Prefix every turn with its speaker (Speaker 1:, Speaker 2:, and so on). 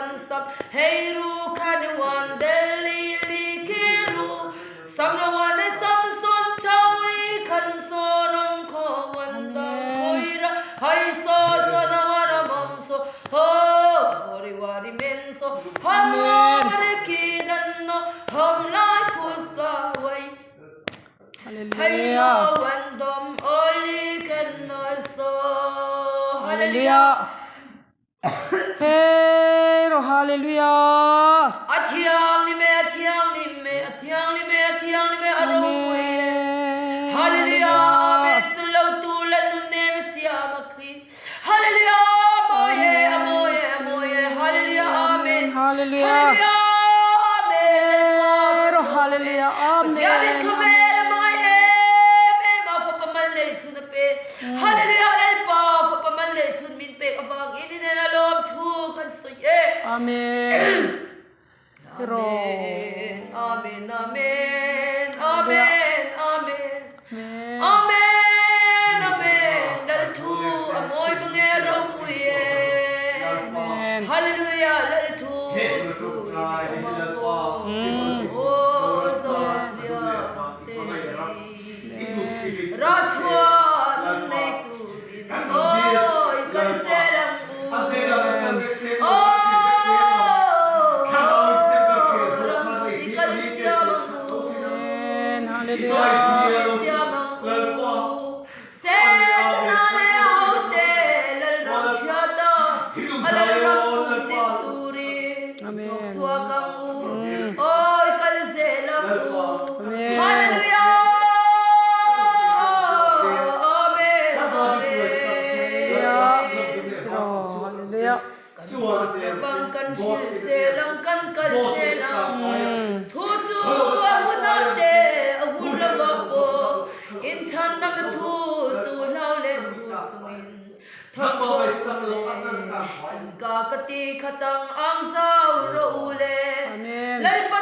Speaker 1: kan sam hei ru khan i wan Delhi li khi ru sam lo wan e Samson Chauri khan Sorom khaw wan dang khawi ra hai so so na wan a mom so ho hori wari men so ham lo wari ki dan no hom lai khu sa wai
Speaker 2: Hallelujah. Hallelujah. Hey ro hallelujah.
Speaker 1: A thianghlim e, a thianghlim e, a thianghlim e, a thianghlim e, a ropui e. Hallelujah, Amen. Chu lo tu la nun nem siam a khi. Hallelujah, a mawi e, a mawi e, a mawi e. Hallelujah, Amen.
Speaker 2: Hallelujah.
Speaker 1: Hallelujah, Amen.
Speaker 2: Hey ro hallelujah, Amen.
Speaker 1: Pathian in khawvel a hmangaih em em a, fapa mal nei chhun a pe. Hallelujah, Lalpa fapa mal nei chhun min pek avangin i nen a lawmthu kan sawi e.
Speaker 2: Amen.
Speaker 1: Amen, Amen, Amen, Amen, Amen, Amen, Amen, Lalthu a mawi mange a ropui e. Hallelujah, Lalthu thu in i awm ang aw. Aw Zawlpia te hi Rachhuah nun nei turin aw i kal zel ang u. Aw ramhut i kal siam ang u. Siam ang u. Setana leh a hote Lalram hriata a Lalram tum dik turin thawk chhuak ang u. Aw i kal zel ang u. Hallelujah! Amen! Amen! Kan fak lovang, kan hrilh zel ang, kan kal zel ang. Thu chu a hunah te, a hun lovah pawh inchhandamna thu chu hlau leh khur chungin thawk chhuak rawh le. In ka ka ti khat ang, ang zau rawh u le. Lalpa.